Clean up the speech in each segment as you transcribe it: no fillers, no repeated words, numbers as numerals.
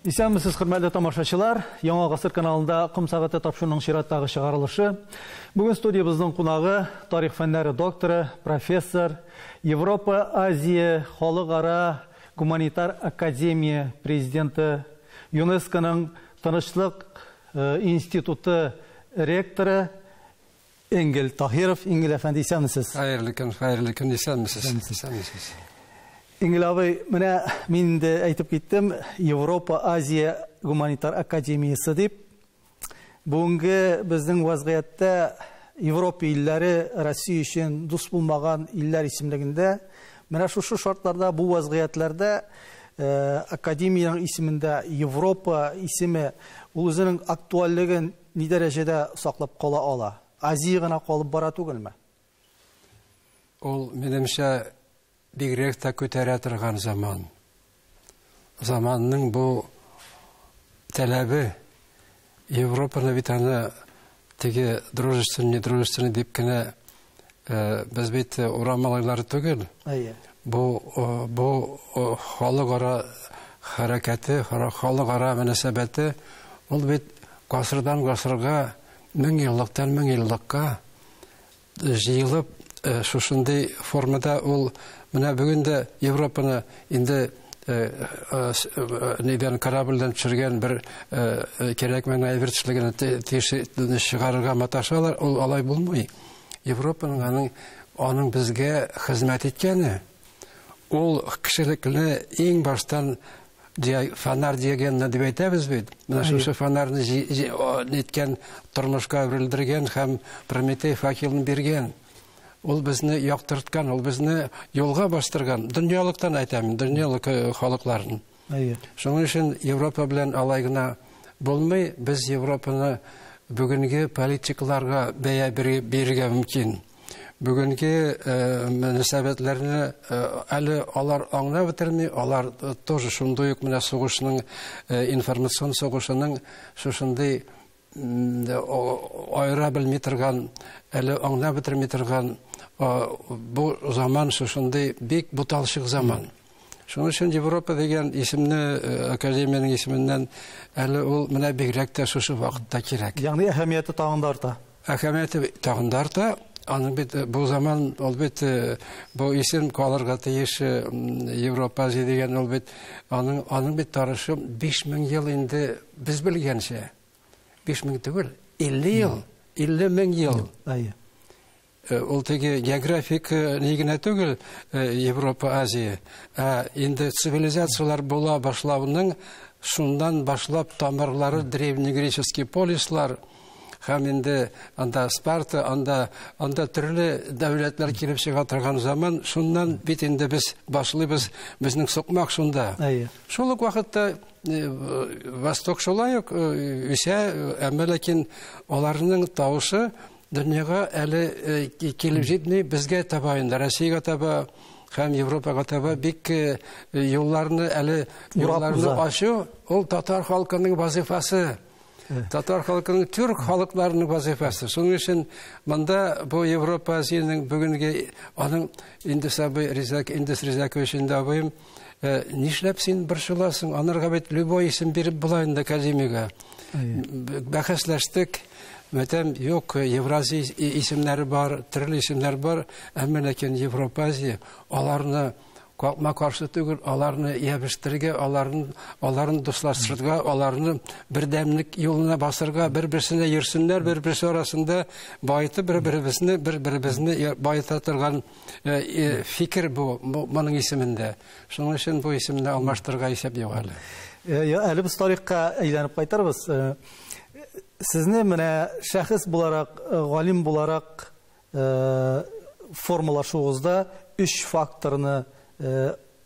Исәнмесез, хөрмәтле тамашачылар. Яңа гасыр каналында Ком сәгате тапшыруының чираттагы чыгарылышы. Бүген студиябезнең кунагы тарих фәннәре докторы, профессор, Европа, Азия халыкара гуманитар академия президенты, ЮНЕСКОның Тынычлык институты ректоры Энгель Таһиров. Энгель әфәнде, исәнмесез. Хәерле көн, хәерле көн, исәнмесез. Исәнмесез. Энгель абый, менә мин инде әйтеп киттем, Европа, Азия гуманитар академиясе дип. Бүгенге безнең вазгыятьтә Европа илләре Россия өчен дус булмаган илләр исемлегендә. Менә шушы шартларда, бу вазгыятьләрдә академиянең исемендә Европа исеме ул үзенең актуальлеген ни дәрәҗәдә саклап кала ала? Азия гына калып бара түгелме? Ул, минемчә, бигрәк тә күтәрә торган заман. Заманның бу таләбе Европаны бит аны теге дружественный, недружественный дип кенә без бит урам малайлары түгел. Әйе. Бу халыкара хәрәкәте, халыкара мөнәсәбәте ул бит гасырдан гасырга, мең еллыктан мең еллыкка җыелып шушындый формада ул менә бүген дә Европаны инде нидән корабльдән төшергән бер кирәкмәгән әйберчлеген чыгарырга маташалар, ул алай булмый. Европаның аның безгә хезмәт иткәне, ул кешелекне иң баштан фонарь дигәнне дип әйтәбез бит. Менә шушы фонарьны ниткән тормышка әверелдергән һәм Прометей факелын биргән. Ул безне яктырткан, ул безне юлга бастырган. Дөньялыктан әйтәм, дөньялык халыкларын. Шуның өчен Европа белән алай гына булмый. Без Европаны бүгенге политикларга бәя бирергә мөмкин. Бүгенге мөнәсәбәтләрне әле алар аңлап бетерми, алар тоже шундый ук менә сугышның, информацион сугышының шушындый аера белми торган, әле аңлап бетерми торган бу заман шушындый бик буталчык заман. Шуның өчен Европа дигән исемне, академиянең исеменнән әле ул менә бигрәк тә шушы вакытта кирәк. Ягъни әһәмияте тагын да арта. Әһәмияте тагын да арта. Аның бит бу заман, ул бит бу исем калырга тиеш Европа Азия дигән, ул бит аның бит тарышы 5000 ел инде без белгәнчә. 5000 түгел, 50 ел, 50 мең ел. Әйе. Ул теге географик ни генә түгел, Европа, Азия, ә инде цивилизацияләр була башлавының шуннан башлап тамырлары древнегреческий полислар һәм инде анда Спарта, анда төрле дәүләтләр килеп чыга торган заман, шуннан бит инде без башлыйбыз, безнең сукмак шунда. Әйе. Шул ук вакытта Восток шулай ук үсә, әмма ләкин аларның тавышы дөньяга әле килеп җитми, безгә таба инде, Россиягә таба һәм Европага таба бик юлларны әле юлларны ачу, ул татар халкының вазифасы. Татар халкының, түрк халыкларының вазифасы. Шуның өчен монда бу Европа Азиянең бүгенге аның Индус абый Ризак, Индус Ризакович инде абыем, нишләп син борчыласың? Анарга бит любой исем биреп була инде академиягә. Бәхәсләштек. Мәтәм, юк, Евразия исемнәре бар, төрле исемнәр бар, әмма ләкин Европа Азия аларны капма каршы түгел, аларны ябештергә, аларны дуслаштырырга, аларны бердәмлек юлына басырга, бер-берсенә йөрсеннәр, бер-берсе арасында байытып, бер-беребезне, бер-беребезне байыта торган фикер бу, моның исемендә. Шуның өчен бу исемне алмаштырырга исәп юк әле. Әле без тарихка әйләнеп кайтарбыз. Сезне менә шәхес буларак, галим буларак формалашуыгызда өч факторны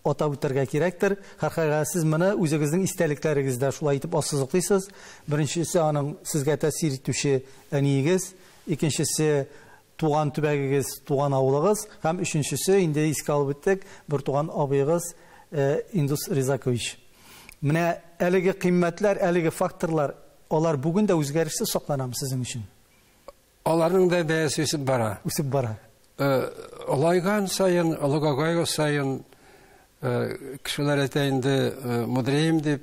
атап үтәргә кирәктер. Һәрхәлдә сез моны үзегезнең истәлекләрегездә шулай итеп ассызыклыйсыз. Беренчесе аның сезгә тәэсир итүче әниегез, икенчесе туган төбәгегез, туган авылыгыз һәм өченчесе инде искә алып үттек, бер туган абыегыз Индус Ризакович. Менә әлеге кыйммәтләр, әлеге факторлар, алар бүген дә үзгәрешсез сакланамы сезнең өчен? Аларның да бәясе үсеп бара. Үсеп бара. Олайган сайын, олыгайган сайын кешеләр әйтә инде, мудреем дип.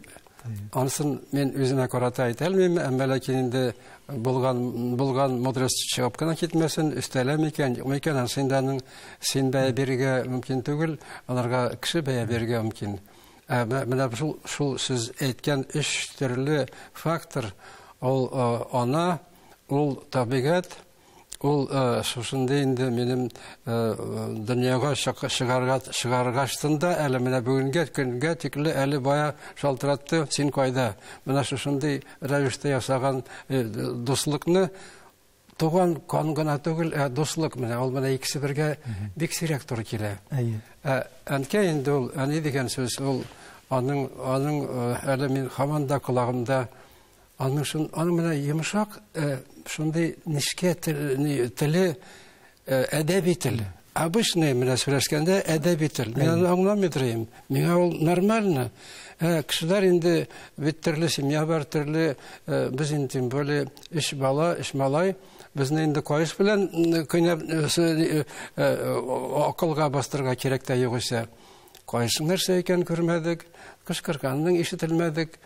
Анысын мин үземә карата әйтә алмыйм, әмма ләкин инде булган мудрость чыгып кына китмәсен, өстәлә микән, юк микән, анысы инде аның син бәя бирергә мөмкин түгел, аларга кеше бәя бирергә мөмкин. Ә менә шул сез әйткән өч төрле фактор, ул ана, ул табигать, ул шушындай инде минем дөньяга чыгаргачтын да әле менә бүгенге көнгә тикле әле бая шалтыратты, син кайда? Менә шушындай рәвештә ясаган дуслыкны туган кан гына түгел, ә дуслык менә ул менә икесе бергә бик сирәк туры килә. Ә әнкәй инде ул, әни дигән сүз, ул аның әле мин һаман да колагымда аның менә йомшак, шундый нечкә теле, әдәби тел. Обычный менә сөйләшкәндә әдәби тел. Мин аны аңламый торыйм. Миңа ул нормально. Кешеләр инде бит төрле семья бар, төрле, без инде тем более өч бала, өч малай. Безне инде каеш белән кыйнап, акылга бастырырга кирәк тә юк исә. Каешның нәрсә икәнен күрмәдек, кычкырганның ишетелмәдек.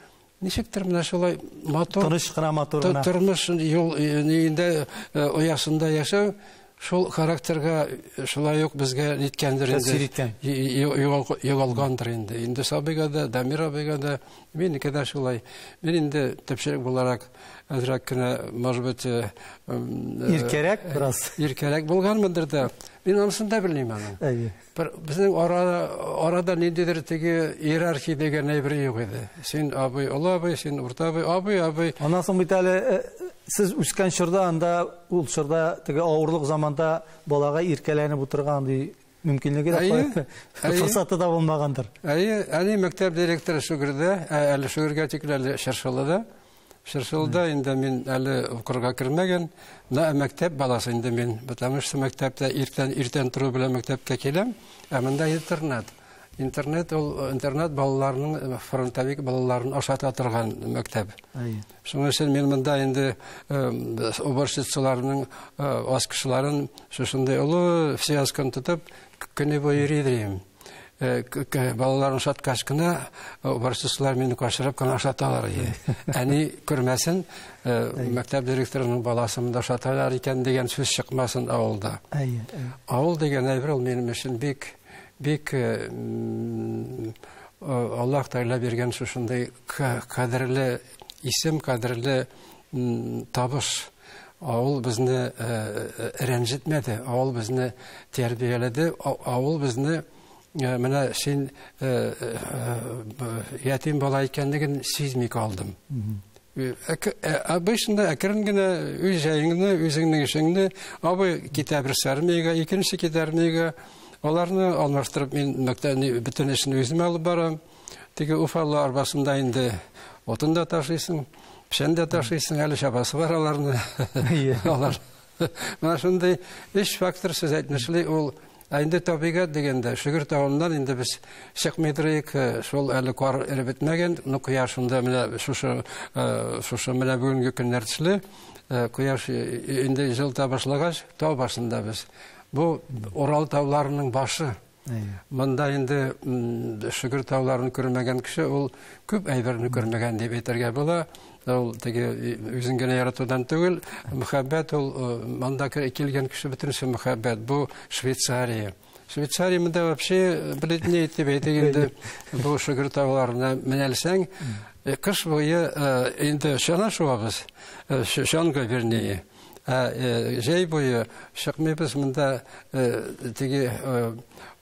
Ничектер менә шулай матур, тыныч кына, матур гына. Тормыш юл инде оясында яшәү шул характерга шулай ук безгә ниткәндер инде, Тәэсир иткән. югалгандыр инде. Инде Сабыйга да, Дамир абыйга да, минеке дә шулай. Мин инде төпчелек буларак әзрәк кенә, может быть, Иркәрәк бераз. Иркәрәк булганмындыр да. Мин анысын да белмим аның. Бер, безнең арада ниндидер теге иерархия дигән әйбер юк иде. Син абый, олы абый, син урта абый, абый, абый. Аннан соң бит әле, сез үскән чорда, анда ул чорда теге авырлык заманда балага иркәләнеп утырган ди мөмкинлеге дә форсаты да булмагандыр. Әйе, әни мәктәп директоры Шүгердә, әле Шүгергә тикле әле Чыршылыда. Чыршылыда инде мин әле укырга кермәгән, на мәктәп баласы инде мин, потому что мәктәптә иртән тору белән мәктәпкә киләм, ә монда интернат. Интернет ул интернат балаларының, фронтовик балаларын ашата торган мәктәп. Шуның өчен мин монда инде уборщицаларның аскычларын шушындай олы связканы тотып көне буе йөри идем. Балаларын ашаткач кына уборщицалар мине кашырып кына ашаталар иде. Әни күрмәсен, мәктәп директорының баласын монда ашаталар икән дигән сүз чыкмасын авылда. Авыл дигән әйбер ул минем өчен бик, бик Аллаһ Тәгалә биргән шушындай кадерле исем, кадерле табыш. Авыл безне рәнҗетмәде, авыл безне тәрбияләде, авыл безне менә син ятим бала икәнлеген сизми калдым. Обычно әкрен генә үз җаеңны, үзеңнең эшеңне, абый китә бер армиягә, икенче китә армиягә, аларны алмаштырып мин мәктәпне бөтен эшне үзем алып барам. Теге Уфалы арбасында инде отын да ташыйсың, печән дә ташыйсың, әле чабасы бар аларны. Алар. Менә шундый өч фактор сез әйтмешли, ул Ә инде табигать дигәндә, Шөгер тавыннан инде без чыкмый торыйк, шул әле кар эреп бетмәгән, ну кояш шунда менә шушы менә бүгенге көннәр төсле, кояш инде җылыта башлагач, тау башында без. Бу Урал тауларының башы. Монда инде Шөгер тауларын күрмәгән кеше ул күп әйберне күрмәгән дип әйтергә була. Ул теге үзен генә яратудан түгел, мөхәббәт ул монда килгән кеше бөтенесе мөхәббәт. Бу Швейцария. Швейцария монда вообще бледнее дип әйтик инде. Бу Шөгер тауларына менәлсәң, кыш буе инде чана шуабыз, чанга вернее. Ә җәй буе чыкмыйбыз монда теге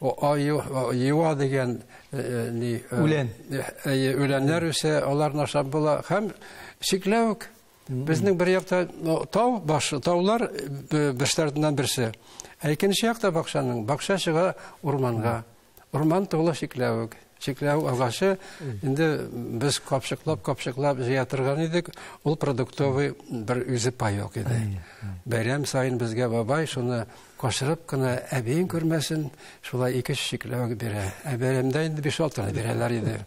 юа дигән ни Үлән. Үләннәр үсә, аларны ашап була. Һәм чикләвек. Безнең бер якта, ну, тау башы, таулар бер тарафыннан берсе. Ә икенче якта бакчаның, бакча чыга урманга. Урман тулы чикләвек. Чикләвек агачы инде без капчыклап, капчыклап җыя торган идек. Ул продуктовый бер үзе паёк иде. Бәйрәм саен безгә бабай шуны кашырып кына әбиең күрмәсен, шулай ике чикләвек бирә. Ә бәйрәмдә инде биш-алты гына бирәләр иде.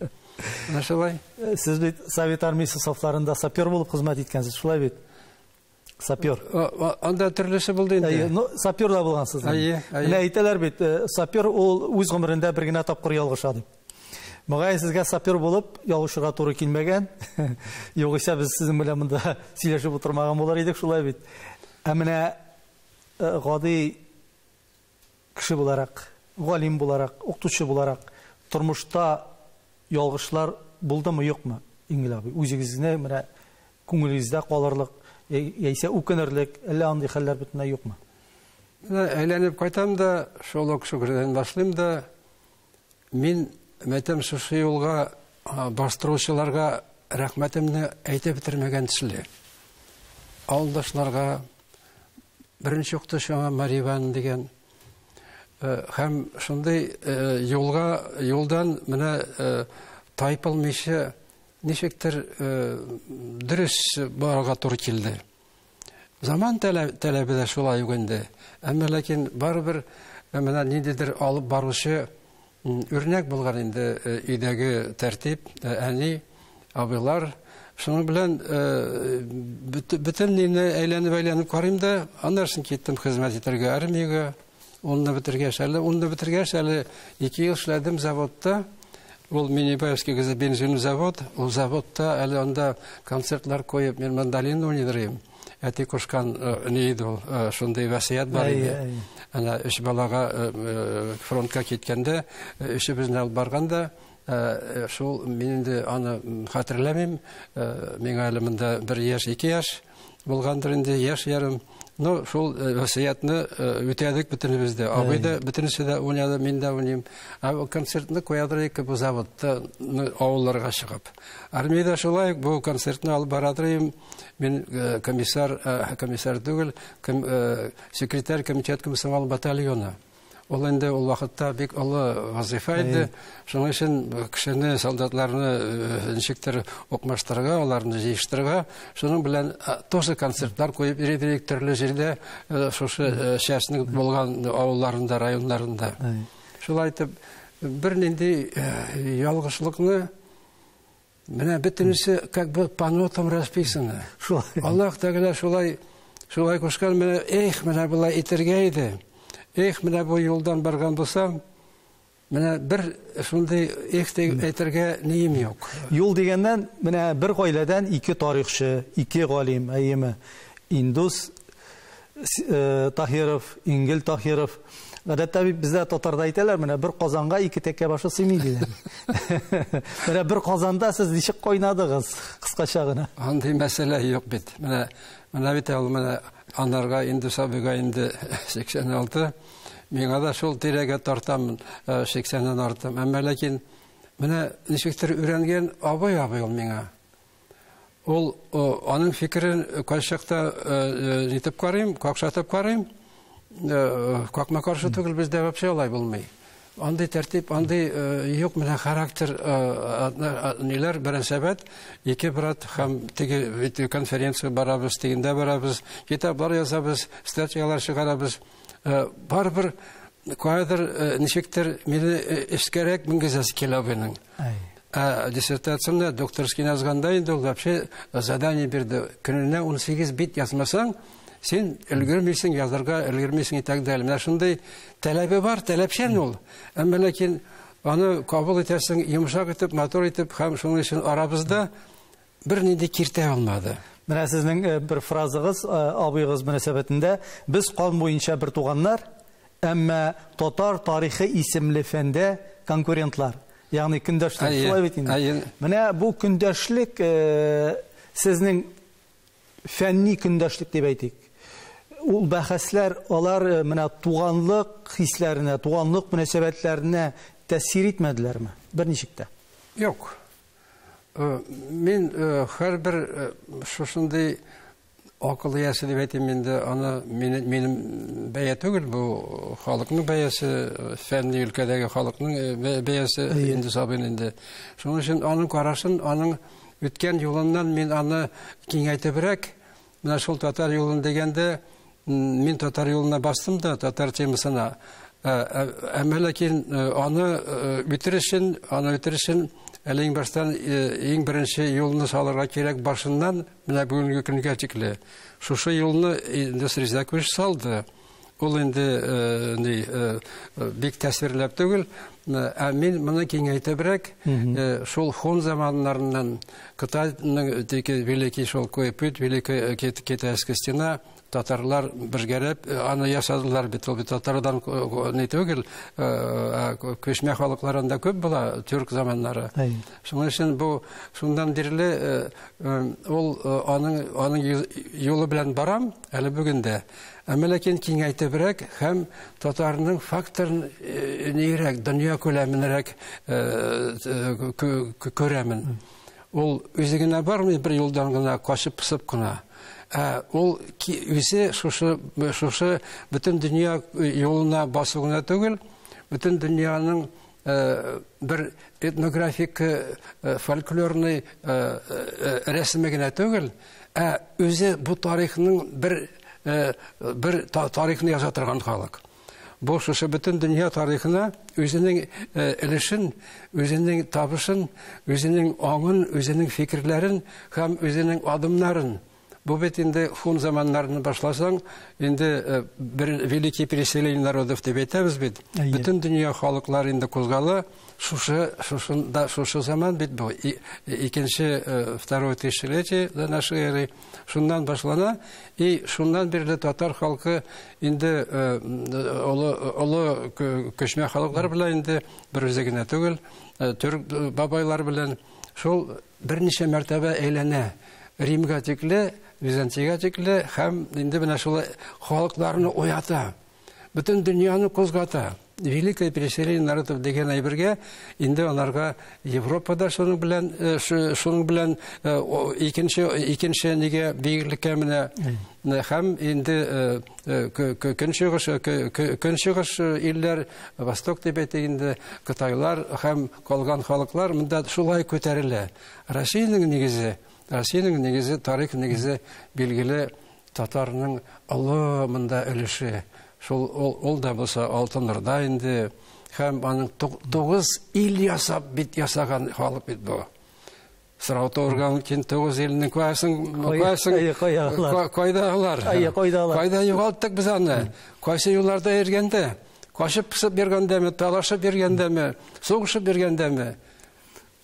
Менә шулай. Сез бит Совет армиясе сафларында сапер булып хезмәт иткәнсез, шулай бит? Сапер. Анда төрлесе булды инде. Әйе, ну, сапер да булгансыз. Әйе, әйе. Менә әйтәләр бит, сапер ул үз гомерендә бер генә тапкыр ялгыша дип. Мөгаен, сезгә сапер булып ялгышырга туры килмәгән. Югыйсә без сезнең белән монда сөйләшеп утырмаган булыр идек, шулай бит. Ә менә гади кеше буларак, галим буларак, укытучы буларак тормышта ялгышлар булдымы, юкмы, Иңгел абый? Үзегезне менә күңелегездә калырлык, яисә үкенерлек, әллә андый хәлләр бөтенләй юкмы? Менә әйләнеп кайтам да, шул ук шүгердән башлыйм да, мин мәйтәм шушы юлга бастыручыларга рәхмәтемне әйтеп бетермәгән төсле. Авылдашларга, беренче укытучыма Мария Ивановна дигән, һәм шундый юлга, юлдан менә тайпылмыйча ничектер дөрес барырга туры килде. Заман таләбе дә шулай ук инде. Әмма ләкин барыбер менә ниндидер алып баручы үрнәк булган инде өйдәге тәртип, әни, абыйлар. Шуның белән бөтен мине әйләнеп-әйләнеп карыйм да, аннан соң киттем хезмәт итәргә армиягә. Унны бетергәч әле, унны бетергәч әле 2 ел эшләдем заводта. Ул Минибаевский бензин завод, ул заводта әле анда концертлар куеп, мин мандолина уйныйм. Әти кушкан ни иде ул, шундый васыять бар иде. Ана өч балага фронтка киткәндә, өчебезне алып барганда, шул мин инде аны хәтерләмим, миңа әле монда 1 яшь, 2 яшь булгандыр инде, яшь ярым. Ну, шул васыятны үтәдек бөтенебез дә. Абый да, бөтенесе дә уйнады, мин дә уйныйм. Ә концертны куядыр идек бу заводта, авылларга чыгып. Армиядә шулай бу концертны алып барадыр идем. Мин комиссар, комиссар түгел, секретарь комитет комсомол батальона. Ул инде ул вакытта бик олы вазифа иде. Шуның өчен кешене, солдатларны ничектер укмаштырырга, аларны җыештырырга, шуның белән тоже концертлар куеп йөри идек төрле җирдә, шушы частьның булган авылларында, районнарында. Шулай итеп, бернинди ялгышлыкны менә бөтенесе как бы по нотам расписано. Аллаһ Тәгалә шулай шулай кушкан, менә эх, менә болай итергә иде. Эх, менә бу юлдан барган булсам, менә бер шундый эх дип әйтергә нием юк. Юл дигәннән, менә бер гаиләдән ике тарихчы, ике галим, әйеме, Индус Таһиров, Ингел Таһиров. Гадәттә бит бездә татарда әйтәләр, менә бер казанга ике тәкә башы сыймый диләр. Менә бер казанда сез ничек кайнадыгыз, кыскача гына? Андый мәсьәлә юк бит. Менә, менә бит ул менә анарга Индус абыйга инде 86, миңа да шул тирәгә тартам, 80-нән артым. Әмма ләкин менә ничектер өйрәнгән абый абый ул миңа. Ул аның фикерен кайчакта нитеп карыйм, какшатып карыйм. Какма каршы түгел, бездә вообще алай булмый. Андый тәртип, андый юк, менә характер ниләр беренче ике брат һәм теге конференция барабыз, тегендә барабыз, китаплар язабыз, статьялар чыгарабыз. Барыбер каядыр ничектер мине эшкәрәк менгезәсе килә абыйның. Ә диссертациямдә докторский язганда инде ул вообще задание бирде. Көненә 18 бит язмасаң, син өлгермисең, язарга өлгермисең и так далее. Менә шундый таләбе бар, таләпчән ул. Әмма ләкин аны кабул итәсең, йомшак итеп, матур итеп, һәм шуның өчен арабызда бернинди киртә алмады. Менә сезнең бер фразыгыз абыегыз мөнәсәбәтендә: без кан буенча бер туганнар, әмма татар тарихы исемле фәндә конкурентлар. Ягъни көндәшлек, шулай бит инде. Менә бу көндәшлек сезнең фәнни көндәшлек дип әйтик. Ул бәхәсләр, алар менә туганлык хисләренә, туганлык мөнәсәбәтләренә тәэсир итмәделәрме? Берничек тә. Юк. Мин һәрбер шушындый акыл иясе дип әйтим инде, аны минем бәя түгел, бу халыкның бәясе, фәнни өлкәдәге халыкның бәясе инде сабын инде. Шуның өчен аның карашын, аның үткән юлыннан мин аны киңәйтебрәк, менә шул татар юлын дигәндә, мин татар юлына бастым да, татар темасына. Әмма ләкин аны үтер өчен, аны үтер өчен әле иң баштан иң беренче юлны салырга кирәк башыннан, менә бүгенге көнгә тикле. Шушы юлны Индус Ризакович салды. Ул инде бик тәэсирләп түгел, Ә мин моны киңәйтебрәк, шул хун заманнарыннан Кытайның теге Великий Шелковый путь, Великая Китайская стена, татарлар бергәләп аны ясадылар бит. Ул бит татардан не түгел, күчмә халыкларында күп була тюрк заманнары. Шуның өчен бу шуннан бирле ул аның юлы белән барам әле бүген дә. Әмма ләкин киңәйтебрәк һәм татарның факторын нирәк, дөнья күләменрәк күрәмен. Ул үзе генә бармый бер юлдан гына качып пысып кына. Ә ул үзе шушы бөтен дөнья юлына басу гына түгел, бөтен дөньяның бер этнографик фольклорный рәсеме генә түгел, ә үзе бу тарихның бер тарихны яза торган халык. Бу шушы бөтен дөнья тарихына үзенең өлешен, үзенең табышын, үзенең аңын, үзенең фикерләрен һәм үзенең адымнарын. Бу бит инде хун заманнарını башласаң, инде бер великий переселение народов дип әйтәбез бит. Бөтен дөнья халыклары инде кузгала, шушы заман бит бу. Икенче, второе тысячелетие до нашей эры шуннан башлана, и шуннан бирле татар халкы инде олы күчмә халыклар белән инде бер үзе генә түгел, төрк бабайлар белән шул берничә мәртәбә әйләнә. Римгә тикле, Византиягә тикле һәм инде менә шул халыкларны уята, бөтен дөньяны кузгата. Великое переселение народов дигән әйбергә инде аларга Европада шуның белән икенче нигә биглеккә менә һәм инде көнчыгыш илләр, Восток дип әйтик инде, Кытайлар һәм калган халыклар монда шулай күтәрелә. Россиянең нигезе, тарих нигезе билгеле татарның олы монда өлеше. Шул ул да булса Алтын Урда инде һәм аның 9 ил ясап бит ясаган халык бит бу. Сорау туырган кин 9 илнең кайсын кайда алар? Кайда югалттык без аны? Кайсы юлларда йөргәндә? Качып пысып йөргәндәме, талашып йөргәндәме, сугышып йөргәндәме?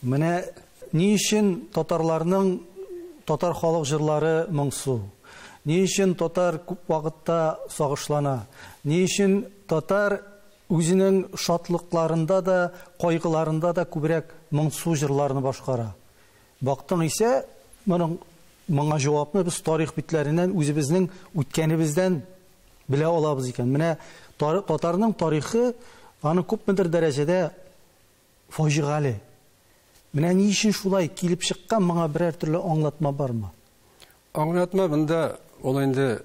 Менә ни өчен татарларның татар халык җырлары моңсу? Ни өчен татар күп вакытта сагышлана? Ни өчен татар үзенең шатлыкларында да, кайгыларында да күбрәк моңсу җырларны башкара? Бактың исә, моңа җавапны без тарих битләреннән, үзебезнең үткәнебездән белә алабыз икән. Менә татарның тарихы аны күпмедер дәрәҗәдә фаҗигале. Менә ни өчен шулай килеп чыккан, моңа берәр төрле аңлатма бармы? Аңлатма монда ул инде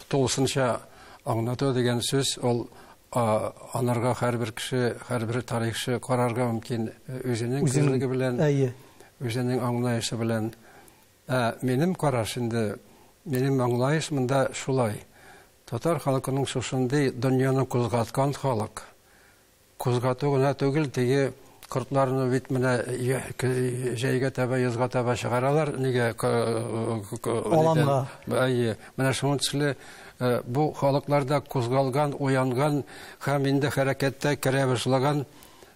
тулысынча аңлату дигән сүз, ул анарга һәрбер кеше, һәрбер тарихчы карарга мөмкин үзенең күзлеге белән, үзенең аңлаешы белән. Минем караш инде, минем аңлаеш монда шулай. Татар халкының шушындый дөньяны кузгаткан халык. Кузгату гына түгел, теге кортларны бит менә җәйгә таба, язга таба чыгаралар, нигә аланга. Әйе, менә шуның төсле бу халыкларда кузгалган, уянган һәм инде хәрәкәттә керә башлаган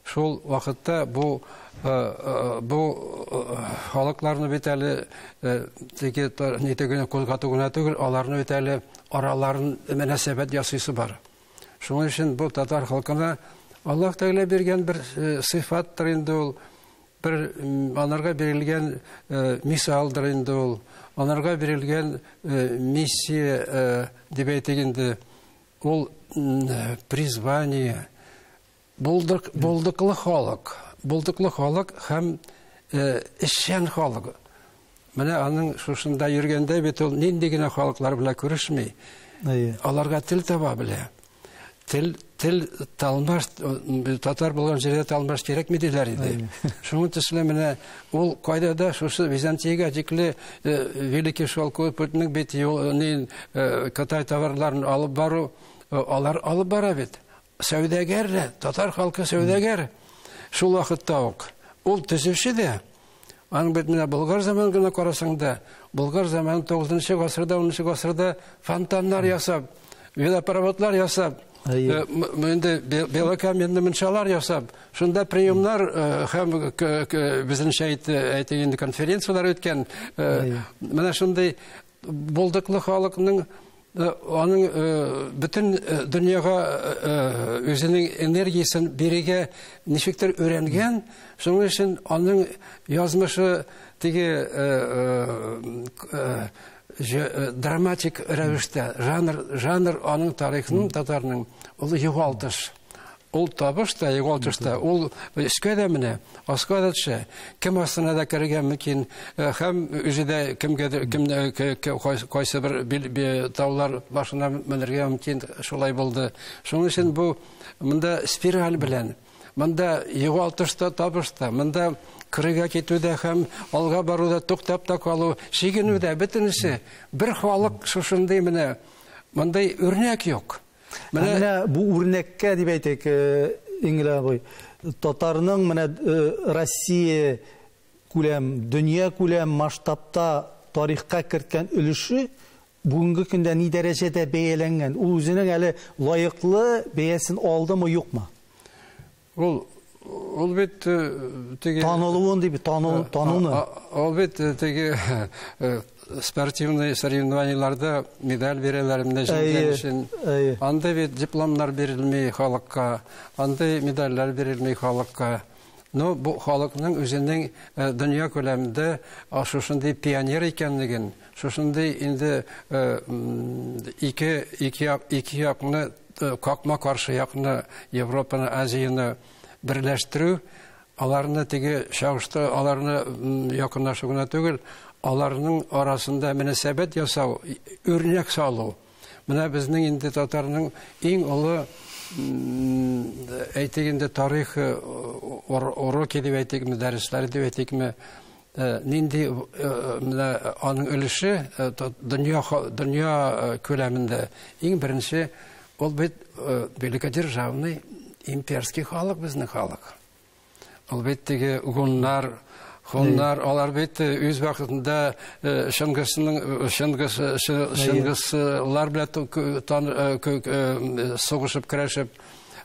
шул вакытта бу халыкларны бит әле теге ни түгел, кузгату гына түгел, аларны бит әле араларын мөнәсәбәт ясыйсы бар. Шуның өчен бу татар халкына Аллаһ Тәгалә биргән бер сыйфаттыр инде ул, бер анарга бирелгән мисалдыр инде ул, анарга бирелгән миссия дип әйтик инде, ул призвание, булдыклы халык, булдыклы халык һәм эшчән халык. Менә аның шушында йөргәндә бит ул нинди генә халыклар белән күрешми, аларга тел таба белә. Тел талмаш, татар булган җирдә талмаш кирәкми диләр иде. Шуның төсле менә ул кайда да шушы Византиягә тикле Великий Шелковый путьның бит юлын, Кытай товарларын алып бару, алар алып бара бит. Сәүдәгәр дә, татар халкы сәүдәгәр. Шул вакытта ук ул төзүче дә. Аның бит менә Болгар заманын гына карасаң да, Болгар заманы 9 гасырда, 10 гасырда фонтаннар ясап, велопроводлар ясап, Инде белокаменный мунчалар ясап, шунда приемнар һәм безнеңчә әйтик инде конференцияләр үткән. Менә шундый булдыклы халыкның аның бөтен дөньяга үзенең энергиясен бирергә ничектер өйрәнгән, шуның өчен аның язмышы теге драматик рәвештә, жанр аның тарихының, татарның, ул югалтыш. Ул табыш та, югалтыш та, ул өскә дә менә, аска да төшә. Кем астына да керергә мөмкин, һәм үзе дә кемгәдер, кем, кайсы бер таулар башына менергә мөмкин, шулай булды. Шуның өчен бу монда спираль белән, монда югалтыш та, табыш та, монда кырыга китү дә һәм алга бару да, туктап та калу, чигенү дә, бөтенесе бер халык шушындый менә мондай үрнәк юк. Менә бу үрнәккә дип әйтик, Энгель абый, татарның менә Россия күләм, дөнья күләм масштабта тарихка керткән өлеше бүгенге көндә ни дәрәҗәдә бәяләнгән? Ул үзенең әле лаеклы бәясен алдымы, юкмы? Ул бит теге танылуын дип, тануны. Ул бит теге спортивный соревнованиеларда медаль бирәләр менә җиңгән өчен. Анда бит дипломнар бирелми халыкка, анда медальләр бирелми халыкка. Но бу халыкның үзенең дөнья күләмендә шушындый пионер икәнлеген, шушындый инде ике якны, какма каршы якны, Европаны, Азияны берләштерү, аларны теге чагышты, аларны якынлашу гына түгел, аларның арасында мөнәсәбәт ясау, үрнәк салу. Менә безнең инде татарның иң олы, әйтик инде, тарих уроки дип әйтикме, дәресләре дип әйтикме, нинди менә аның өлеше дөнья күләмендә иң беренче ул бит великодержавный имперский халык, безнең халык. Ул бит теге гуннар, хуннар, алар бит үз вакытында Чыңгызлар белән сугышып, көрәшеп,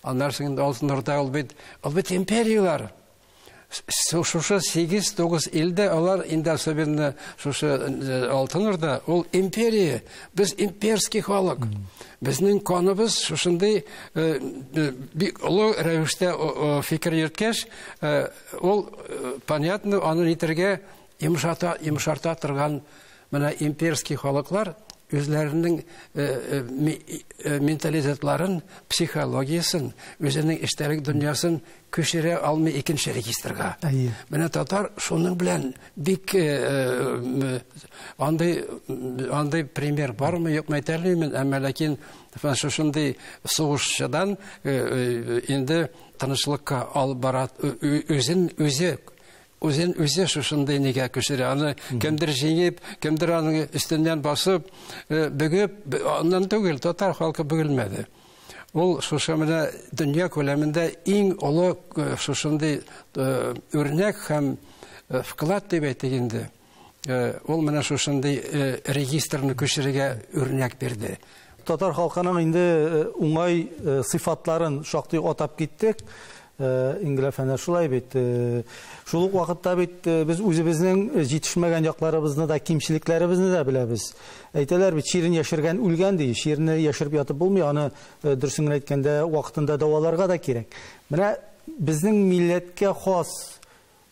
аннан соң инде Алтын Урда, ул бит империяләр. Шушы 8-9 илдә алар инде особенно шушы Алтын Урда, ул империя, без имперский халык. Безнең каныбыз шушындый бик олы рәвештә фикер йөрткәч, ул понятно, аны нитергә йомшарта торган менә имперский халыклар үзләренең менталитетларын, психологиясен, үзенең эчтәлек дөньясын күчерә алмый икенче регистрга. Менә татар шуның белән бик андый пример бармы, юкмы әйтә алмыйм, әмма ләкин шушындый сугышчыдан инде тынычлыкка алып бара, үзен үзе шушындый нигә күчерә. Аны кемдер җиңеп, кемдер аның өстеннән басып, бөгеп, аннан түгел, татар халкы бөгелмәде. Ул шушы менә дөнья күләмендә иң олы шушындый үрнәк һәм вклад дип әйтик инде. Ул менә шушындый регистрны күчерергә үрнәк бирде. Татар халкының инде уңай сыйфатларын шактый атап киттек. Энгель әфәнде, шулай бит. Шул ук вакытта бит без үзебезнең җитешмәгән якларыбызны да, кимчелекләребезне дә беләбез. Әйтәләр бит, чирен яшергән үлгән ди. Чирне яшереп ятып булмый, аны дөресен генә әйткәндә вакытында дәваларга да кирәк. Менә безнең милләткә хас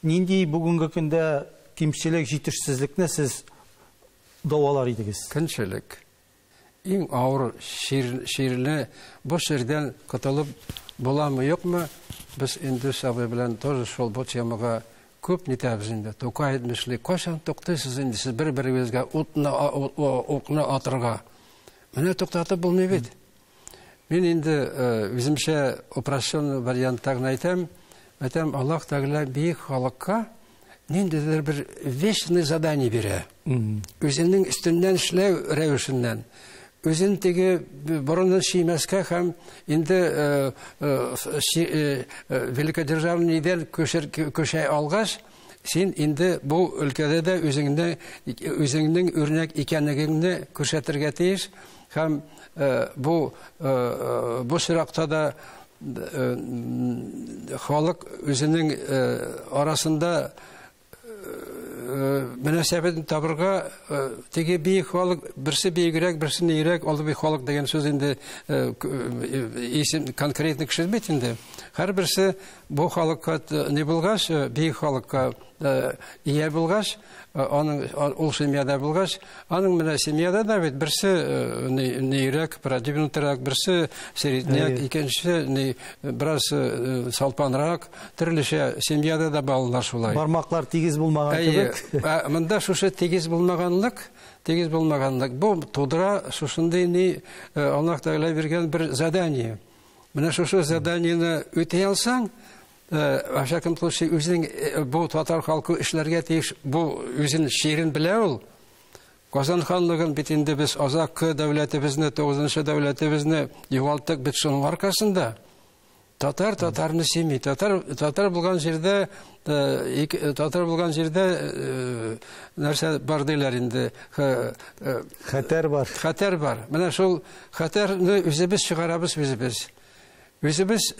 нинди бүгенге көндә кимчелек, җитешсезлекне сез дәвалар идегез? Көнчелек. Иң авыр чирле бу чирдән котылып буламы, юкмы? Без инде сабый белән тоже шул бу темага күп нитәбез инде. Тукай әйтмешли, кайчан туктыйсыз инде сез бер-берегезгә укны атырга? Менә туктатып булмый бит. Мин инде үземчә упрощенный вариантта гына әйтәм. Әйтәм, Аллаһ Тәгалә бөек халыкка ниндидер бер вечный задание бирә. Үзенең өстеннән эшләү рәвешеннән. Үзен теге борынын чөймәскә һәм инде великодержавный идел күчә алгач, Син инде бу өлкәдә дә үзеңнең үрнәк икәнлегеңне күрсәтергә тиеш һәм бу чиракта да халык үзенең арасында мөнәсәбәтен табырга теге бөек халык берсе бөегрәк, берсе нирәк, ул бөек халык дигән сүз инде исем конкретный кеше бит инде. Һәрберсе бу халыкка ни булгач, бөек халыкка ия булгач, аның ул семьяда булгач, аның менә семьяда да бит берсе нирәк, продвинутырак, берсе средняк, икенчесе ни бераз салпанрак, төрлечә семьяда да балалар шулай. Бармаклар тигез булмаган кебек. Монда шушы тигез булмаганлык бу тудыра шушындый ни Аллаһ Тәгалә биргән бер задание. Менә шушы заданиене үтә алсаң, во всяком случае, үзенең бу татар халкы эшләргә тиеш, бу үзенең ширен белә ул. Казан ханлыгын бит инде без азаккы дәүләтебезне, 9-нчы дәүләтебезне югалттык бит шуның аркасында. Татар татарны сөйми. Татар булган җирдә нәрсә бар диләр инде. Хәтәр бар. Хәтәр бар. Менә шул хәтәрне үзебез чыгарабыз үзебез. Үзебез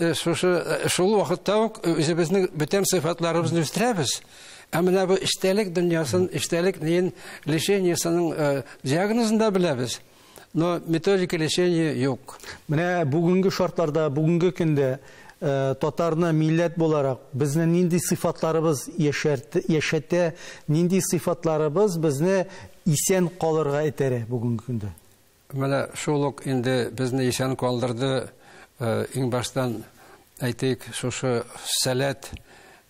шул вакытта ук үзебезнең бөтен сыйфатларыбызны үстерәбез. Ә менә бу эчтәлек дөньясын, эчтәлек неен лечениесының диагнозын да беләбез. Но методика лечения юк. Менә бүгенге шартларда, бүгенге көндә татарны милләт буларак безнең нинди сыйфатларыбыз яшәтә, нинди сыйфатларыбыз безне исән калырга этәрә бүгенге көндә? Менә шул ук инде безне исән калдырды. Иң баштан әйтик, шушы сәләт,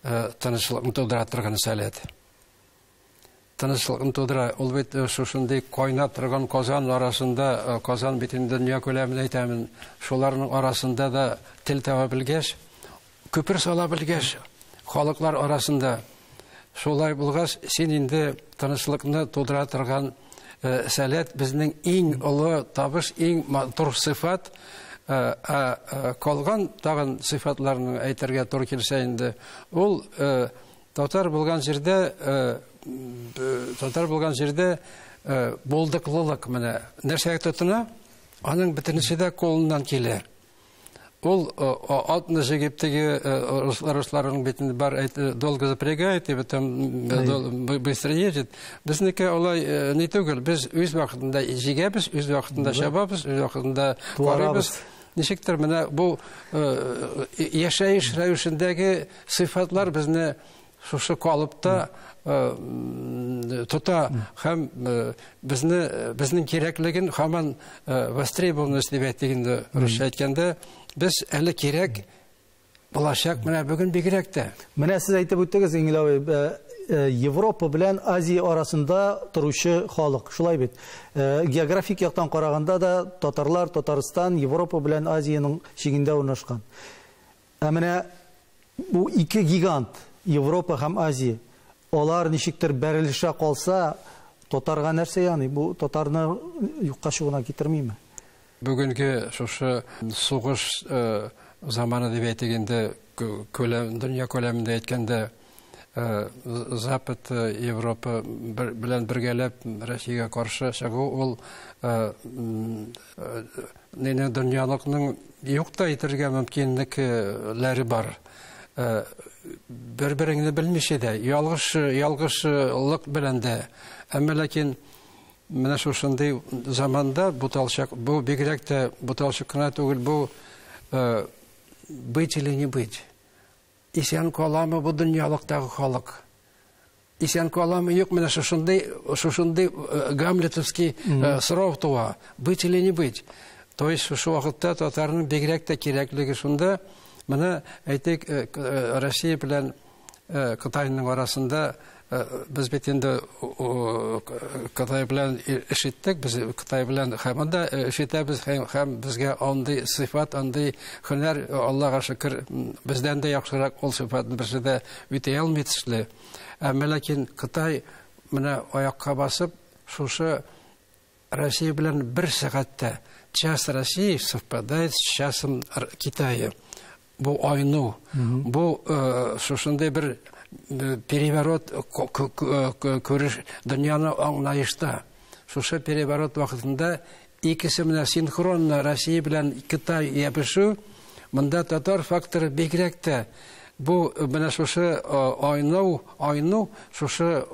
тынычлыкны тудыра торган сәләт. Тынычлыкны тудыра. Ул бит шушындый кайнап торган Казан арасында, Казан бит инде дөнья күләмен әйтәмен, шуларның арасында да тел таба белгәч, күпер сала белгәч, халыклар арасында шулай булгач, син инде тынычлыкны тудыра торган сәләт безнең иң олы табыш, иң матур сыйфат. Калган тагын сыйфатларны әйтергә туры килсә инде, ул татар булган җирдә булдыклылык менә нәрсәгә тотына, аның бөтенесе дә кулыннан килә. Ул атны җигеп теге русларның битен бар долго запрягает и потом быстро едет. Безнеке алай не түгел, без үз вакытында җигәбез, үз вакытында чабабыз, үз вакытында карыйбыз. Ничектер менә бу яшәеш рәвешендәге сыйфатлар безне шушы калыпта тота һәм безнең кирәклеген һаман востребованность дип әйтик инде русча әйткәндә, без әле кирәк булачак менә бүген бигрәк тә. Менә сез әйтеп үттегез, Иңгел абый, Европа белән Азия арасында торучы халык, шулай бит. Географик яктан караганда да татарлар, Татарстан Европа белән Азиянең чигендә урнашкан. Ә менә бу ике гигант, Европа һәм Азия, алар ничектер бәрелешә калса, татарга нәрсә яный? Бу татарны юкка чыгуына китермиме? Бүгенге шушы сугыш заманы дип әйтик инде, дөнья күләмендә әйткәндә, Запад, Европа белән бергәләп Россиягә каршы чыгу, ул нене дөньялыкның юк та итергә мөмкинлекләре бар. Бер-береңне белмичә дә, ялгышлык белән дә. Әмма ләкин менә шушындый заманда буталчык, бу бигрәк тә буталчык кына түгел, бу быть или не быть. Исән каламы бу дөньялыктагы халык? Исән каламы юк, менә шушындый гамлетовский сорау туа. Быть или не быть. То есть шушы вакытта татарның бигрәк тә кирәклеге шунда. Менә әйтик, Россия белән Кытайның арасында без бит инде Кытай белән эш иттек, без Кытай белән һәм анда эш итәбез, һәм безгә андый сыйфат, андый һөнәр, Аллага шөкер, бездән дә яхшырак ул сыйфатны берсе дә үтә алмый төсле. Әмма ләкин Кытай менә аякка басып, шушы Россия белән бер сәгатьтә час России совпадает с часом Китая. Бу айну, бу шушындый бер переворот күреш дөньяны аңлаешта. Шушы переворот вакытында икесе менә синхронно Россия белән Китай ябышу, монда татар факторы бигрәк тә бу менә шушы айну, шушы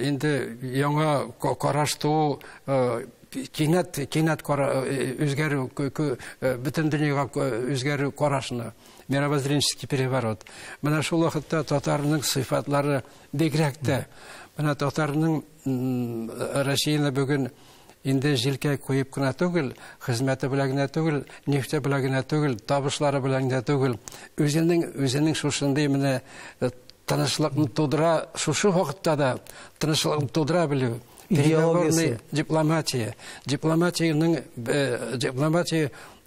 инде яңа караш туу, кинәт үзгәрү, бөтен дөньяга үзгәрү карашны, мировоззренческий переворот. Менә шул вакытта татарның сыйфатлары бигрәк тә. Менә татарның Россияне бүген инде җилкә куеп кына түгел, хезмәте белән генә түгел, нефте белән генә түгел, табышлары белән генә түгел, үзенең шушындый менә тынычлыкны тудыра, шушы вакытта да тынычлыкны тудыра белү. Переговорный дипломатия. Дипломатия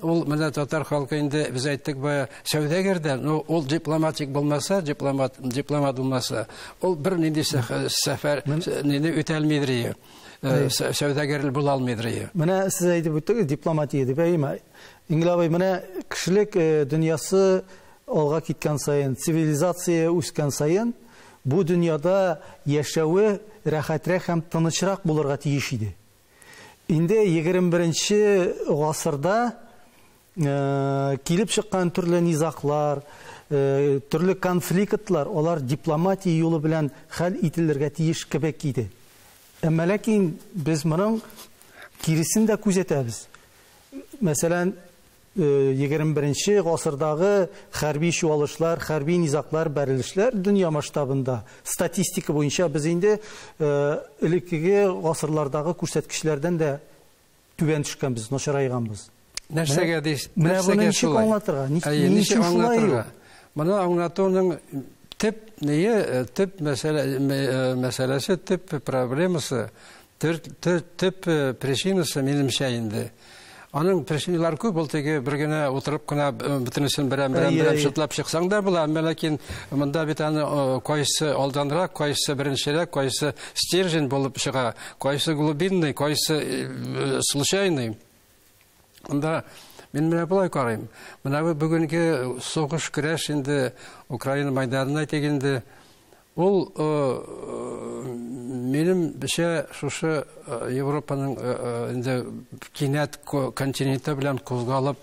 ул менә татар халкы инде без әйттек бая сәүдәгәрдә, но ул дипломатик булмаса, дипломат булмаса, ул бер нинди сәфәр нине үтәлмидер. Сәүдәгәр була алмыйдыр. Менә сез әйтеп үттегез дипломатия дип, әйеме? Энгель абый, менә кешелек дөньясы алга киткән саен, цивилизация үскән саен, бу дөньяда яшәве рәхәтрәк һәм тынычрак булырга тиеш иде. Инде 21 гасырда килеп чыккан төрле низаклар, төрле конфликтлар, алар дипломатия юлы белән хәл ителергә тиеш кебек иде. Әмма ләкин без моның киресен дә күзәтәбез. Мәсәлән, 21 гасырдагы хәрби чуалышлар, хәрби низаклар, бәрелешләр дөнья масштабында статистика буенча без инде элеккеге гасырлардагы күрсәткечләрдән дә түбән төшкәнбез, начарайганбыз. Нәрсәгә дис? Менә моны ничек аңлатырга? Ничек аңлатырга? Моны аңлатуның төп нее, төп мәсьәләсе, төп проблемасы, төп причинасы минемчә инде. Аның причиналары күп, ул теге бер генә утырып кына бөтенесен берәм-берәм шытлап чыксаң да була, әмма ләкин монда бит аны кайсы алданрак, кайсы беренчерәк, кайсы стержень булып чыга, кайсы глубинный, кайсы случайный. Монда мин менә болай карыйм. Менә бу бүгенге сугыш көрәш инде Украина майданына әйтик инде, ул минемчә шушы Европаның инде кинәт континенты белән кузгалып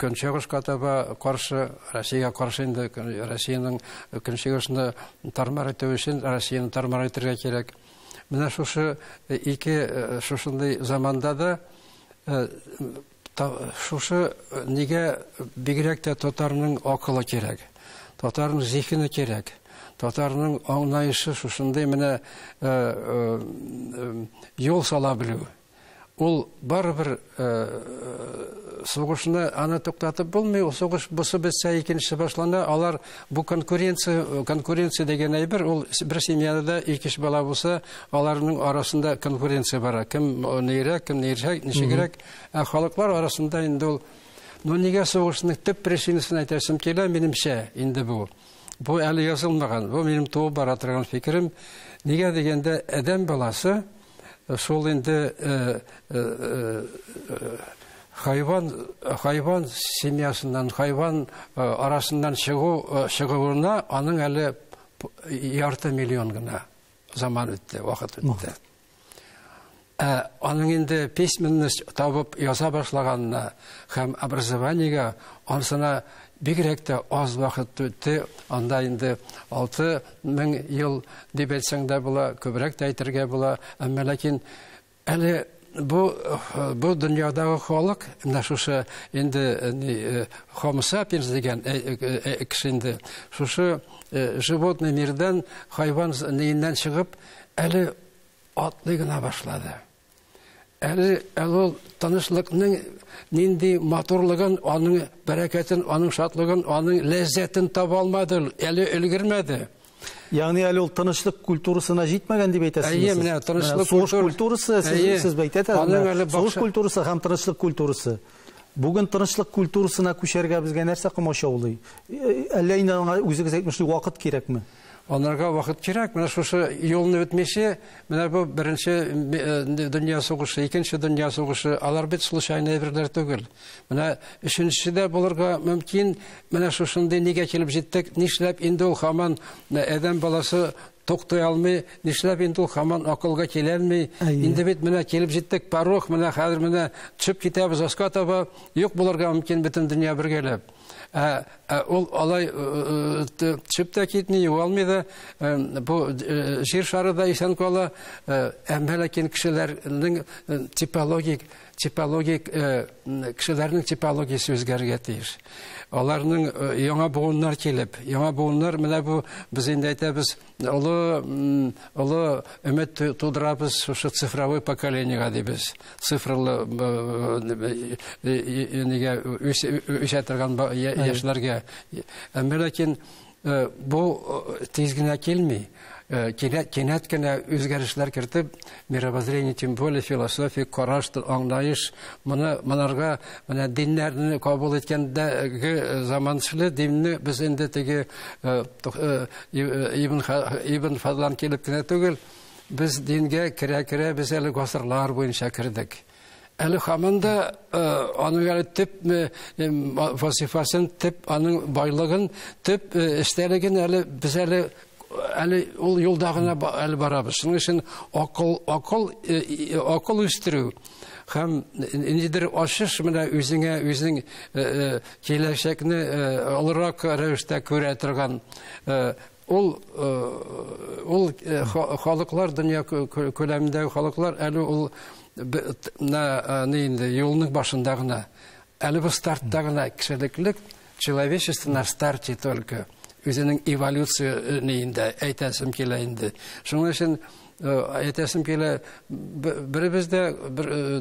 көнчыгышка таба каршы, Россиягә каршы инде Россиянең көнчыгышны тармар итү өчен Россияне тармар итәргә кирәк. Менә шушы ике шушындый заманда да шушы нигә бигрәк тә татарның акылы кирәк, татарның зиһене кирәк, татарның аңлаешы шушындый менә юл сала белү. Ул барыбер сугышны аны туктатып булмый, ул сугыш бусы бетсә икенчесе башлана, алар бу конкуренция дигән әйбер, ул бер семьяда ике кеше бала булса, аларның арасында конкуренция бара. Кем нирәк, кем нирәк, ничегрәк, ә халыклар арасында инде ул. Но нигә сугышның төп причинасын әйтәсем килә, минемчә инде бу. Бу әле язылмаган, бу минем туып бара торган фикерем. Нигә дигәндә, адәм баласы шул инде хайван семьясыннан, хайван арасыннан чыгуына аның әле ярты миллион гына заман үтте, вакыт үтте. Аның инде письменность табып яза башлаганына һәм образованиега анысына бигрәк тә аз вакыт үтте. Анда инде 6000 ел дип әйтсәң дә була, күбрәк тә әйтергә була. Әмма ләкин әле бу дөньядагы халык, менә шушы инде Homo sapiens дигән кеше инде шушы животный мирдән, хайван нигеннән чыгып, әле атлый гына башлады. Әле ул тынычлыкның нинди матурлыгын, аның бәрәкәтен, аның шатлыгын, аның ләззәтен таба алмады, әле өлгермәде. Ягъни әле ул тынычлык культурасына җитмәгән дип әйтәсез. Әйе, менә тынычлык сугыш культурасы сез әйтәсез. Сугыш культурасы һәм тынычлык культурасы. Бүген тынычлык культурасына күчәргә безгә нәрсә комачаулый? Әллә инде аңа үзегез әйтмешли вакыт кирәкме? Анарга вакыт кирәк. Менә шушы юлны үтмичә, менә бу беренче дөнья сугышы, икенче дөнья сугышы, алар бит случайно әйберләр түгел. Менә өченчесе дә булырга мөмкин. Менә шушындый нигә килеп җиттек? Нишләп инде ул һаман адәм баласы туктый алмый, нишләп инде ул һаман акылга киләлми? Инде бит менә килеп җиттек, порог, менә хәзер менә төшеп китәбез аска таба, юк булырга мөмкин бөтен дөнья бергәләп. Ул алай төшеп тә китми, югалмый да, бу җир шары да исән кала, әмма ләкин кешеләрнең типологик кешеләрнең типологиясе үзгәрергә тиеш. Аларның яңа буыннар килеп, яңа буыннар менә бу без инде әйтәбез, олы өмет тудырабыз шушы цифровой поколениега дибез. Цифрлы нигә үсә торган яшьләргә. Әмма ләкин бу тиз генә килми. Кинәт кенә үзгәрешләр кертеп, мировоззрение, тем более философия, караш, аңлаеш, моны монарга менә диннәрне кабул иткәндәге заманчылы динне без инде теге Ибн Фадлан килеп кенә түгел, без дингә керә-керә без әле гасырлар буенча кердек. Әле һаман да аның әле төп вазифасын, төп аның байлыгын, төп эчтәлеген әле без әле ул юлда гына әле барабыз. Шуның өчен акыл үстерү һәм ниндидер ачыш менә үзеңә үзең киләчәкне олырак рәвештә күрә торган ул халыклар, дөнья күләмендәге халыклар әле ул инде юлның башында гына, әле бу стартта гына кешелеклек, человечество на старте только. Үзенең эволюция нейендә әйтәсем килә инде. Шуның өчен әйтәсем килә, беребез дә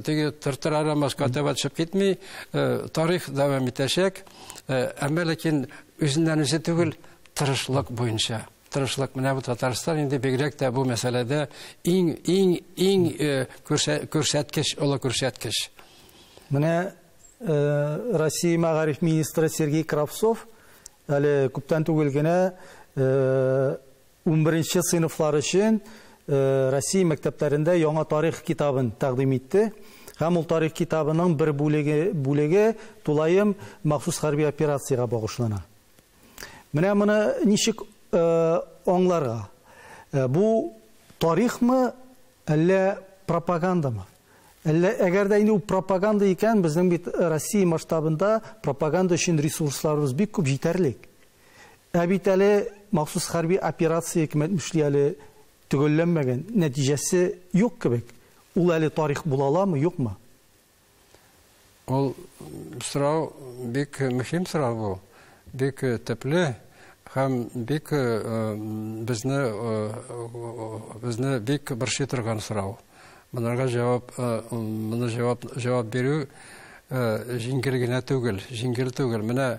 теге тыртыр арамаска таба төшеп китми, тарих дәвам итәчәк, әмма ләкин үзеннән үзе түгел, тырышлык буенча. Тырышлык менә бу Татарстан инде бигрәк тә бу мәсьәләдә иң күрсәткеч, олы күрсәткеч. Менә Россия мәгариф министры Сергей Кравцов әле күптән түгел генә 11 сыйныфлар өчен Россия мәктәпләрендә яңа тарих китабын тәкъдим итте. Һәм ул тарих китабының бер бүлеге тулаем махсус хәрби операциягә багышлана. Менә моны ничек аңларга? Бу тарихмы, әллә пропагандамы? Әллә әгәр дә инде ул пропаганда икән, безнең бит Россия масштабында пропаганда өчен ресурсларыбыз бик күп җитәрлек. Ә бит әле махсус хәрби операция кем әйтмешли әле төгәлләнмәгән, нәтиҗәсе юк кебек. Ул әле тарих була аламы, юкмы? Ул сорау бик мөһим сорау бу. Бик төпле һәм бик безне бик борчый торган сорау. Монарга җавап бирү җиңел генә түгел, җиңел түгел. Менә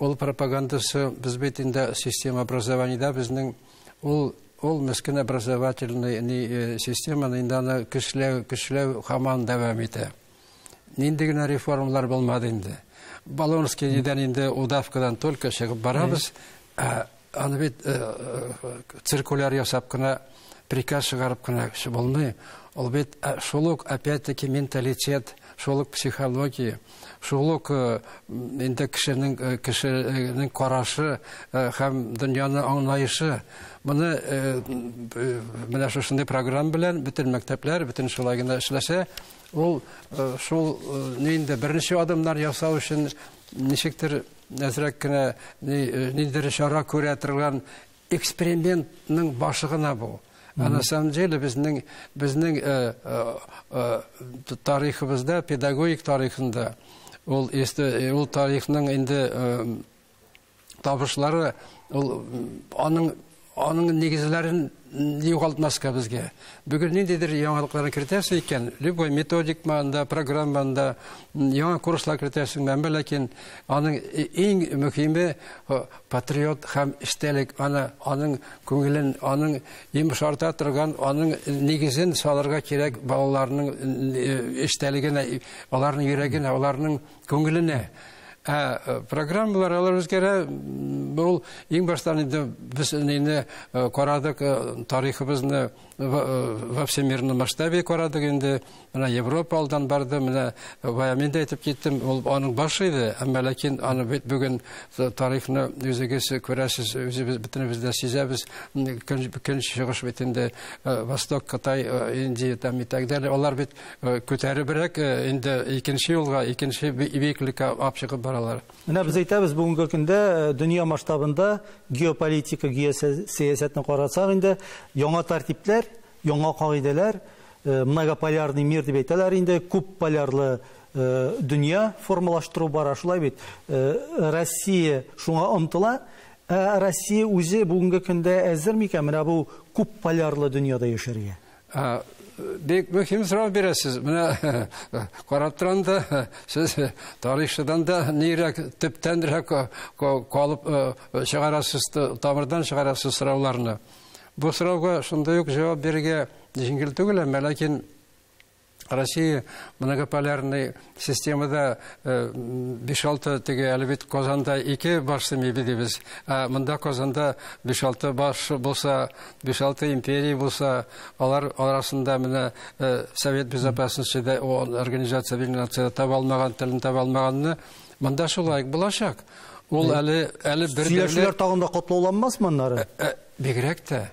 ул пропагандасы без бит инде система образованиедә безнең ул мескен образовательный системаны инде аны көчләү һаман дәвам итә. Нинди генә реформалар булмады инде. Болонский нидән инде удавкадан только чыгып барабыз. Аны бит циркуляр ясап кына, приказ чыгарып кына булмый. Ул бит шул ук опять-таки менталитет, шул ук психология, шул ук инде кешенең карашы һәм дөньяны аңлаешы. Моны менә шушындый программа белән бөтен мәктәпләр, бөтен шулай гына эшләсә, ул шул инде берничә адымнар ясау өчен ничектер әзрәк кенә ниндидер чара күрә торган экспериментның башы гына бу. А на самом деле безнең тарихыбызда, педагогик тарихында ул тарихның инде табышлары, ул аның нигезләрен югалтмаска безгә. Бүген ниндидер яңалыкларны кертәсең икән, любой методикмы анда, программанда яңа курслар кертәсең, әмма ләкин аның иң мөһиме патриот һәм эчтәлек, аның күңелен, аның йомшарта торган, аның нигезен салырга кирәк балаларның эчтәлегенә, аларның йөрәгенә, аларның күңеленә. Ә программалар алар үзгәрә. Ул иң баштан инде без инде карадык тарихыбызны во всемирном масштабе карадык инде. Менә Европа алдан барды, менә бая мин дә әйтеп киттем, ул аның башы иде. Әмма ләкин аны бит бүген тарихны үзегез күрәсез, үзебез бөтенебез дә сизәбез. Көн чыгыш бит инде Восток, Кытай, Индия там и так далее. Алар бит күтәребрәк инде икенче юлга, икенче биеклеккә алып чыгып баралар. Менә без әйтәбез, бүгенге көндә дөнья масштабында геополитика, геосәясәтне карасак инде яңа тәртипләр, яңа кагыйдәләр, многополярный мир дип әйтәләр инде, күп полярлы дөнья формалаштыру бара, шулай бит. Россия шуңа омтыла. Ә Россия үзе бүгенге көндә әзер микән менә бу күп полярлы дөньяда яшәргә? Бик мөһим сорау бирәсез. Менә карап торам да, сез тарихчыдан да нирәк, төптәнрәк калып чыгарасыз, тамырдан чыгарасыз сорауларны. Бу сорауга шундый ук җавап бирергә җиңел түгел, әмма ләкин Россия многополярный системада 5-6 теге әле бит Казанда 2 баш семья дибез. Ә монда Казанда 5-6 баш булса, 5-6 империя булса, алар арасында менә Совет Безопасности да Организация Объединенных Наций таба алмаган, телен таба алмаганны монда шулай булачак. Ул әле бер сөйләшүләр тагын да катлауланмасмы аннары? Бигрәк тә.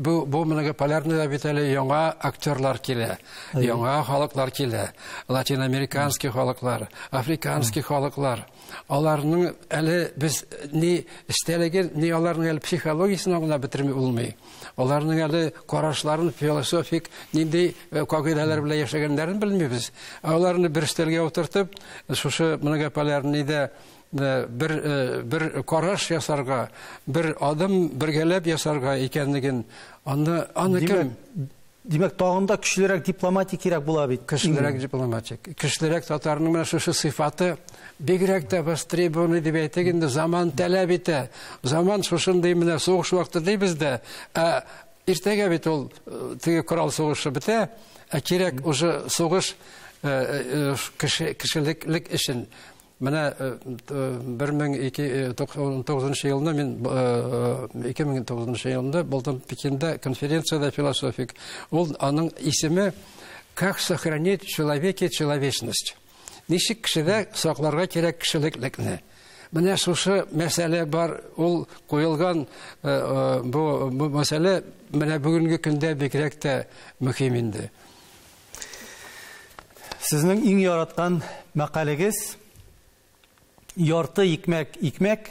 Бу многополярный бит әле яңа актерлар килә, яңа халыклар килә, латиноамериканский халыклар, африканский халыклар. Аларның әле без ни эстәлеген, ни аларның әле психологиясен аңлап бетерми булмый. Аларның әле карашларын, философик нинди кагыйдәләр белән яшәгәннәрен белмибез. Аларны бер өстәлгә утыртып, шушы многополярныйда бер караш ясарга, бер адым бергәләп ясарга икәнлеген аны кем? Димәк, тагын да көчлерәк дипломатик кирәк була бит. Көчлерәк дипломатик. Көчлерәк татарның менә шушы сыйфаты бигрәк тә востребованный дип әйтик инде, заман таләп итә. Заман шушындый менә сугыш вакыты дибез дә, ә иртәгә бит ул теге корал сугышы бетә, ә кирәк уже сугыш кешелеклек өчен. Менә 2009 елында мин 2009 елында булдым Пекинда конференцияда философик. Ул аның исеме «Как сохранить в человеке человечность». Ничек кешедә сакларга кирәк кешелеклекне. Менә шушы мәсьәлә бар, ул куелган бу мәсьәлә менә бүгенге көндә бигрәк тә мөһим инде. Сезнең иң яраткан мәкаләгез: ярты икмәк икмәк,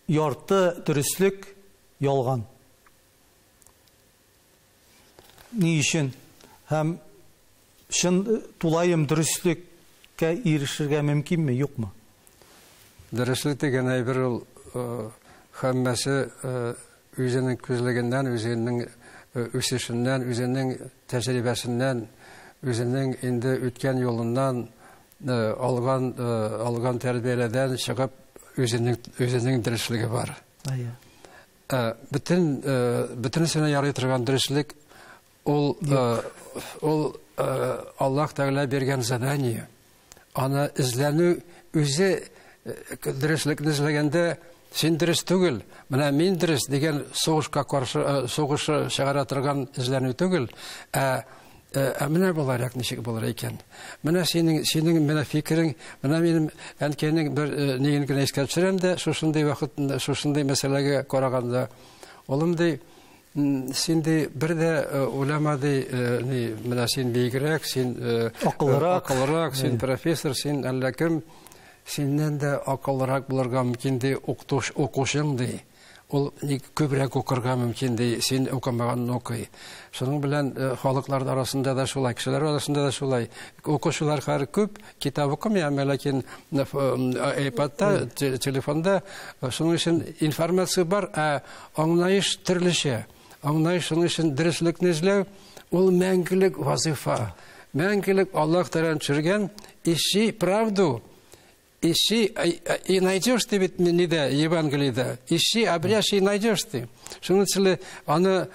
ярты дөреслек ялган. Ни өчен? Һәм чын тулаем дөреслеккә ирешергә мөмкинме, юкмы? Дөреслек дигән әйбер ул һәммәсе үзенең күзлегеннән, үзенең үсешеннән, үзенең тәҗрибәсеннән, үзенең инде үткән юлыннан алган тәрбияләрдән чыгып үзенең дөреслеге бар. Бөтенесенә ярый торган дөреслек ул Аллаһ Тәгалә биргән задание. Аны эзләнү үзе дөреслекне эзләгәндә син дөрес түгел, менә мин дөрес дигән сугышка каршы сугыш чыгара торган эзләнү түгел, ә менә буларак ничек булыр икән. Менә синең менә фикерең, менә минем әнкәйнең бер ниген генә искә төшерәм дә, шушындый вакыт, шушындый мәсьәләгә караганда, улым ди, син ди бер дә уйлама ди, ни, менә син бигрәк, син акыллырак, син профессор, син әллә кем, синнән дә акыллырак булырга мөмкин ди, укучың ди. Ул күбрәк укырга мөмкин ди, син укымаганны укый. Шуның белән халыклар арасында да шулай, кешеләр арасында да шулай. Укучылар хәзер күп, китап укымый, әмма ләкин iPadта, телефонда шуның өчен информация бар, ә аңлаеш төрлечә. Аңлаеш шуның өчен дөреслекне эзләү ул мәңгелек вазифа. Мәңгелек Аллаһ Тәгалә төшергән ищи правду. Ищи и найдешь ты ведь не да Евангелие, ищи, обрящи и найдешь ты. Шуның өчен аны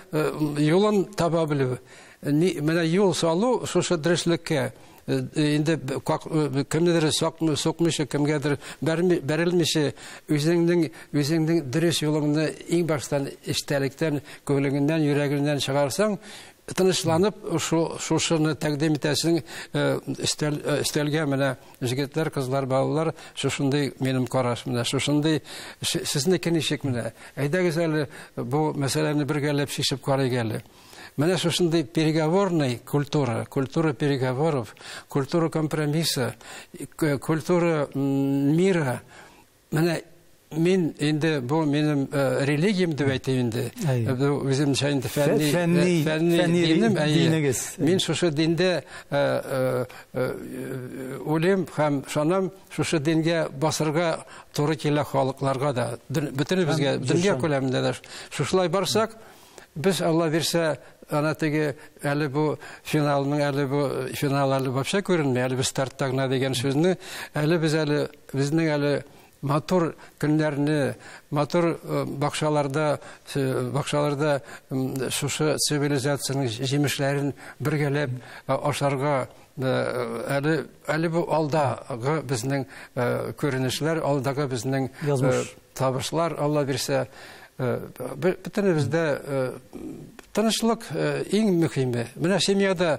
юлын таба белү. Менә юл салу шушы дөреслеккә инде кемнедер сукмыйча, кемгәдер бәрелмичә, үзеңнең дөрес юлыңны иң баштан эчтәлектән, күңелеңнән, йөрәгеңнән чыгарсаң, тынычланып шушыны тәкъдим итәсең өстәлгә. Менә егетләр, кызлар, балалар, шушындый минем караш, менә шушындый, сезнеке ничек менә? Әйдәгез әле бу мәсьәләне бергәләп чишеп карыйк әле. Менә шушындый переговорный культура, культура переговоров, культура компромисса, культура мира. Менә мин инде бу минем религиям дип әйтәм инде. Бу үземчә инде фәнни динем, әйе. Мин шушы диндә үлем һәм шанам, шушы дингә басырга туры килә халыкларга да, бөтенебезгә, дөнья күләмендә дә. Шушылай барсак, без, Алла бирсә, ана теге әле бу финалның, әле бу финал әле вообще күренми, әле без стартта гына дигән сүзне, әле без әле безнең әле матур көннәрне, матур бакчаларда шушы цивилизациянең җимешләрен бергәләп ашарга әле бу алдагы безнең күренешләр, алдагы безнең табышлар, Алла бирсә, бөтенебездә тынычлык иң мөһиме. Менә семьяда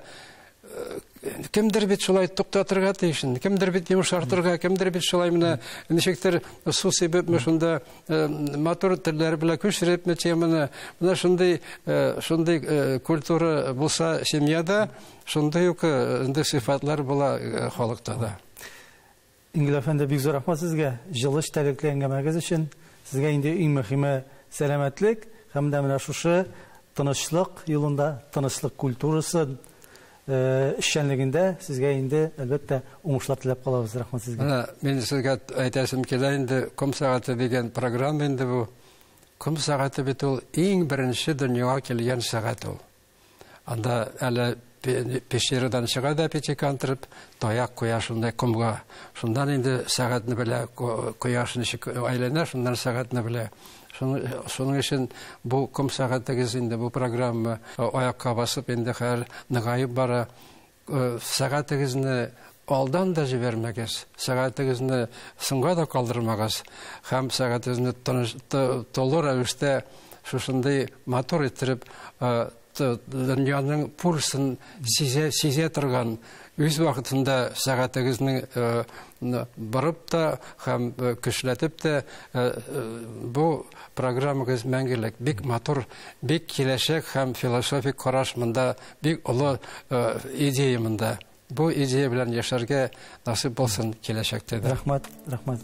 кемдер бит шулай туктатырга тиеш, кемдер бит йомшартырга, кемдер бит шулай менә ничектер су сибепме шунда матур телләр белән күчерепме теманы. Менә шундый культура булса семьяда, шундый ук инде сыйфатлар була халыкта да. Ингел әфәнде, бик зур рәхмәт сезгә җылы эчтәлекле әңгәмәгез өчен. Сезгә инде иң мөһиме сәламәтлек һәм дә менә шушы тынычлык юлында, тынычлык культурасы эшчәнлегендә сезгә инде әлбәттә уңышлар теләп калабыз. Рәхмәт сезгә. Менә мин сезгә әйтәсем килә инде, ком сәгате дигән программа инде бу. Ком сәгате бит ул иң беренче дөньяга килгән сәгать ул. Анда әле пещерадан чыга да пятикантроп, таяк куя шундай комга. Шундан инде сәгатьне белә, кояш ничек әйләнә, шуннан сәгатьне белә. Шуның өчен бу ком сәгатегез инде бу программа аякка басып инде хәзер ныгаеп бара. Сәгатегезне алдан да җибәрмәгез, сәгатегезне соңга да калдырмагыз һәм сәгатегезне тулы рәвештә шушындый матур иттереп дөньяның пульсын сизә торган үз вакытында сәгатегезне барып та һәм көчләтеп тә бу программагыз мәңгелек, бик матур, бик киләчәк һәм философик караш монда, бик олы идея монда. Бу идея белән яшәргә насыйп булсын киләчәктә дә. Рәхмәт, рәхмәт.